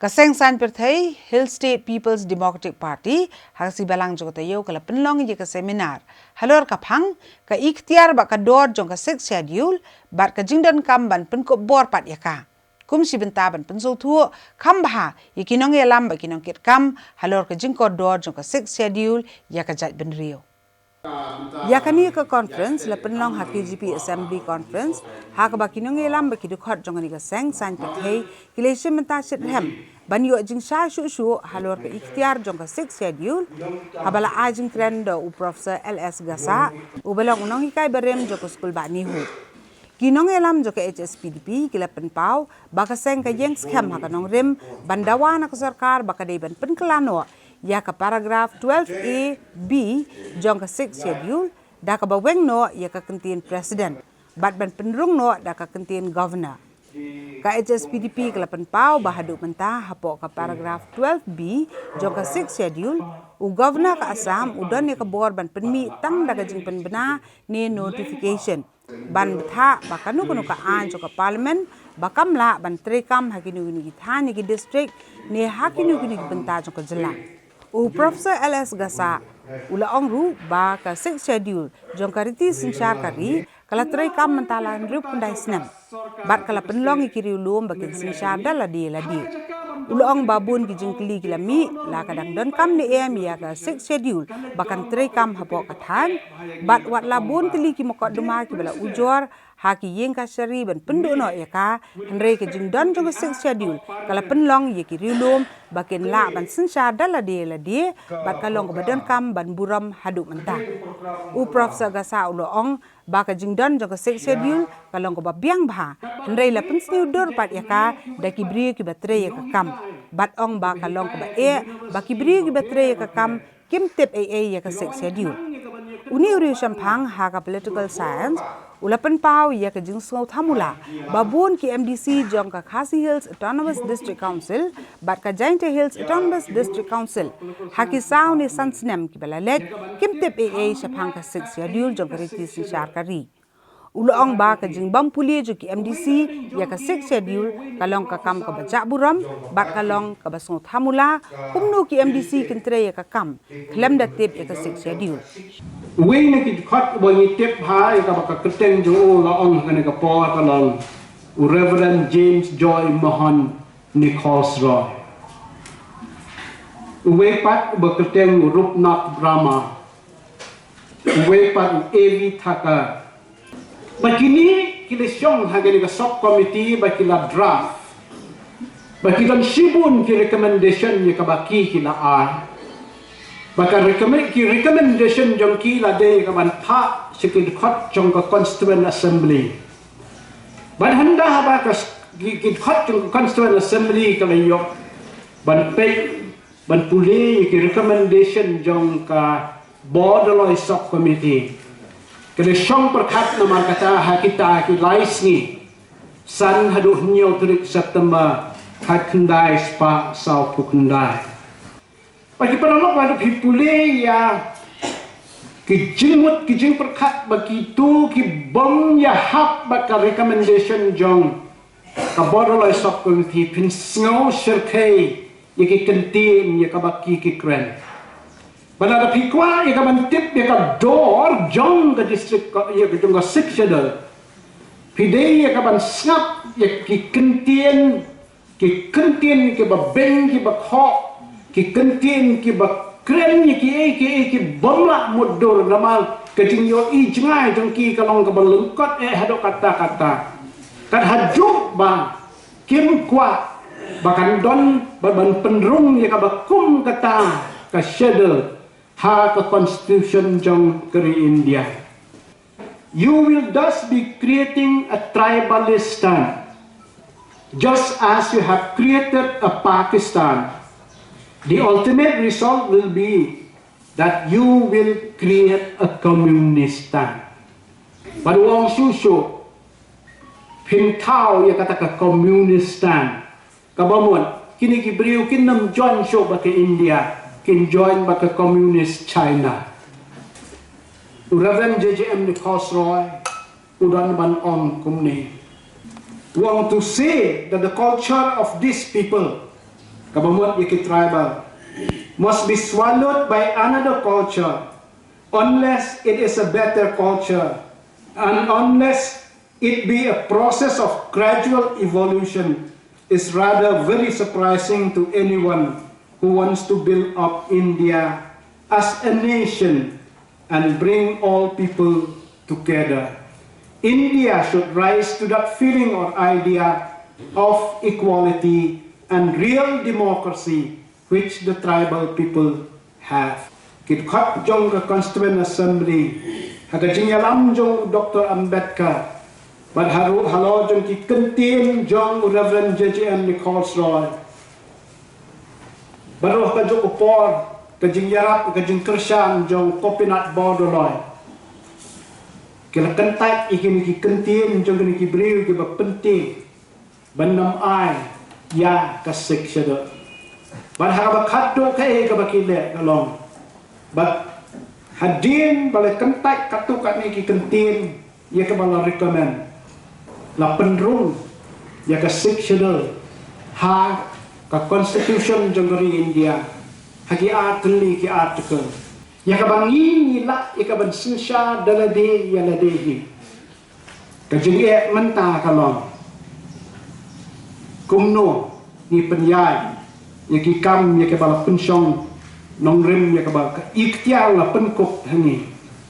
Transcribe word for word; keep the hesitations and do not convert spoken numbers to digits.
Ka seng saiñ pyrthei Hill State People's Democratic Party ha ka sngi Balang jong ka taïew ka la pynlong ïa ka seminar halor ka phang ka iktiar bad ka dor jong ka Sixth Schedule bad ka jingdonkam ban pynkup bor pat ïa ka kum shi bynta ban pynsngewthuh kham bha ïa ki nongïalam bad ki nongkitkam halor ka jingkordor jong ka Sixth Schedule ïa ka jaitbynriew. Ïa kane ka conference la pynlong ha K J P Assembly Conference ha kaba ki nongïalam bad ki dkhot jong kane ka seng saiñ pyrthei ki la shim bynta shitrhem ban ïoh jingshai shuh shuh halor ka iktiar jong ka Sixth Schedule, haba la ai jingkren da u Professor L S Gassah, uba long u nonghikai barim jong ka skul bah NEHU. Ki nongïalam jong ka H S P D P ki la pynpaw ba ka seng ka ïeng skhem ha ka nongrim ban dawa na ka sorkar ba ka dei ban pynkylla noh ïa ka paragraph twelve A B jong ka Sixth Schedule da kaba weng noh ïa ka kyntien President bad ban pynrung noh da ka kyntien Governor. Ka H S P D P ka la pynpaw ba haduh mynta hapoh ka paragraph twelve B jong ka Sixth Schedule, u Governor ka Assam u don ïa ka bor ban pynmih tang da ka jingpynbna ne notification ban bthah ba kano kano ka aiñ jong ka Parliament ba kam lah ban treikam ha kino kino ki thaiñ ne ki district ne ha kino kino ki bynta jong ka jylla. U Professor L S Gassah u la ong ruh ba ka Sixth Schedule jong ka riti synshar ka ri ka la treikam mynta la hynriewphew khyndai snem bad ka la pynlong ïa ki riewlum ba kin synshar da lade lade. U la ong ba bun ki jingkylli ki la mih la ka dang donkam ne em ïa ka Sixth Schedule ba kan treikam hapoh ka thaiñ bad wat la bun tylli ki mokotduma kiba la ujor ha ki ïing kashari ban pynduh noh ïa ka, hynrei ka jingdon jong ka Sixth Schedule ka la pynlong ïa ki riewlum ba kin lah ban synshar da lade lade bad ka long kaba donkam ban burom haduh mynta. U Professor Gassah u la ong ba ka jingdon jong ka Sixth Schedule ka long kaba biang bha, hynrei la pynsniew dur pat ïa ka da ki briew kiba trei ïa ka kam bad ong ba ka long kaba eh ba ki briew kiba trei ïa ka kam kim tip ei ei ïa ka Sixth Schedule. Une u riewshemphang ha ka political science u la pynpaw ïa ka jingsngewthamula ba bun ki M D C jong ka Khasi Hills Autonomous District Council bad ka Jaintia Hills Autonomous District Council ha ki saw ne san snem kiba la leit kim tip ei ei shaphang ka Sixth Schedule jong ka riti synshar ka ri. U la ong ba ka jingbym pule jong ki M D C ïa ka Sixth Schedule ka long ka kam kaba jah burom bad ka long kaba sngewthamula kumno ki M D C kin trei ïa ka kam khlem da tip ïa ka Sixth Schedule. Uwei na ki dkhot uba ngi tip bha ïa kaba ka kyrteng jong u la ong ha kane ka por ka long u Reverend James Joy Mahon Nichols Roy. Uwei pat uba kyrteng u Rupnath Brahma. Uwei pat u A V Thacker. Ba kine ki la shong ha kane ka sub committee ba ki la draft. Ba ki don shibun ki recommendation ïa kaba ki ki la ai. Ba ka recommend ki recommendation jong ki la dei ka ban phah sha ki dkhot jong ka constituent assembly. Ban hynda haba ka s- ki ki dkhot jong ka constituent assembly ka la ïoh ban peit ban pule ïa ki recommendation jong ka Bordoloi Sub Committee. Ka la shong pyrkhat namar kata ha kita ki lai sngi, san haduh hynñiew tarik September, khatkhyndai spah sawphew khyndai. Ba ki paralok, lada phi pule ïa ki jingmut ki jingpyrkhat ba kito ki bym ïahap bad ka recommendation jong ka Bordoloi Sub Committee, phin sngew shyrkhei ïa ki kyntien ïa kaba ki ki kren. Ba lada phi kwah ïa ka ban tip ïa ka dor jong ka district, ïa ka jong ka Sixth Schedule, phi dei ïa ka ban sngap ïa ki kyntien, ki kyntien kiba beiñ kiba khoh, ki kyntien kiba kren ïa kiei kiei ki bym lah mutdur namar ka jingïohi jngai jong ki ka long kaba lyngkot eh haduh katta katta. Kat haduh ba kim kwah ba kan don ba ban pynrung ïa kaba kum kata ka schedule ha ka constitution jong ka ri India. You will thus be creating a tribalistan, just as you have created a Pakistan. The ultimate result will be that you will create a communistan. Bad u ong shuh shuh, phin thaw ïa kata ka communistan. Kaba mut kine ki briew kin nym join shuh bad ka India, kin join bad ka communist China. U Reverend J J M Nichols Roy u don ban ong kumne. U ong to say that the culture of these people kaba mut ïa ki tribal, must be swallowed by another culture unless it is a better culture and unless it be a process of gradual evolution is rather very surprising to anyone who wants to build up India as a nation and bring all people together. India should rise to that feeling or idea of equality and real democracy which the tribal people have. Ki dkhot jong ka Constituent Assembly, ha ka jingïalam jong Doctor Ambedkar, bad haruh halor jong ki kyntien jong Reverend J J M Nichols Roy, baroh ka juk u por ka jingïarap ka jingkyrshan jong Gopinath Bordoloi, ki la kyntait ïa kine ki kyntien jong kine ki briew kiba pynthikna ban ym ai ïa ka Sixth Schedule. Bad ha kaba khatduh kaei kaba ki leh ka long, bad hadien ba la kyntait katto katne ki kyntien ïa kaba la recommend, la pynrung ïa ka Sixth Schedule ha ka Constitution jong ka ri India, ha ki artylli ki article, ïa kaba ngi ngi lah ïa ka ban synshar da lade ïa lade hi. Ka jingeh mynta ka long, kumno ngi pynïaid ïa ki kam ïa kiba la pynshong nongrim, ïa kiba ka ikhtiar la pynkup ha ngi,